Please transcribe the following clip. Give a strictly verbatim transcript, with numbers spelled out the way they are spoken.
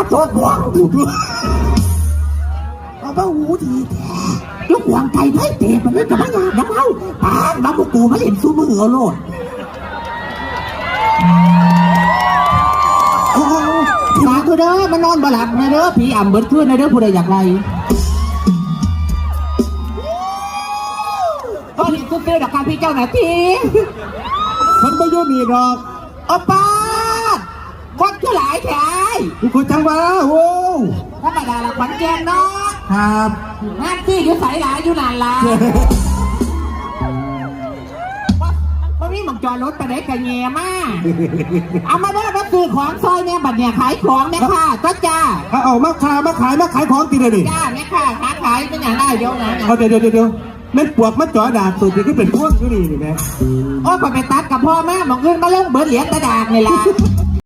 โคตรหวังกูด้วยเอาเบ้าหูดีแท้ยกหวังไก่ไทยเตะมันเลยกับพญาน้ำเฮาปากน้ำพวกกูมาเห็นซูมือเอาโลดเอาเอาเอา สาธุเด้อมานอนบ่หลับนะเด้อผีอ่ำเบิดคืนนะเด้อผู้ใดอยากไล่ก็เรียนซื้อๆดอกครับพี่เจ้าหน้าที่ มันไม่ยุ่งนี่ดอก เอาปาด คนคือหลายแท้อ้าย กูจังว่าโอ้ ธรรมดาละขวัญแกนเนาะ ครับ งานที่อยู่ใสหลายอยู่นั่นล่ะ ว่ามีหม่องจอดรถไปไหนกะแง่มา เอามาเด้อมาซื้อของซอยเนี่ยบัดเนี่ยขายของเนี่ยค่ะก็จ้า เอาเอามาขายมาขายมาขายของกินเลยนี่ จ้าเนี่ยค่ะค้าขายเป็นอย่างไรเดี๋ยวนะ เอาเดี๋ยวเดี๋ยวเดี๋ยวเดี๋ยวแม่นปวกมาจ่อดากสูบนี่คือเป็นพวกอยู่นี่นี่แม่ โอ้ยข้อยไปตัดกับพ่อมาหม่องอื่นมาลงเบิดเหรียญแต่ดากนี่ล่ะ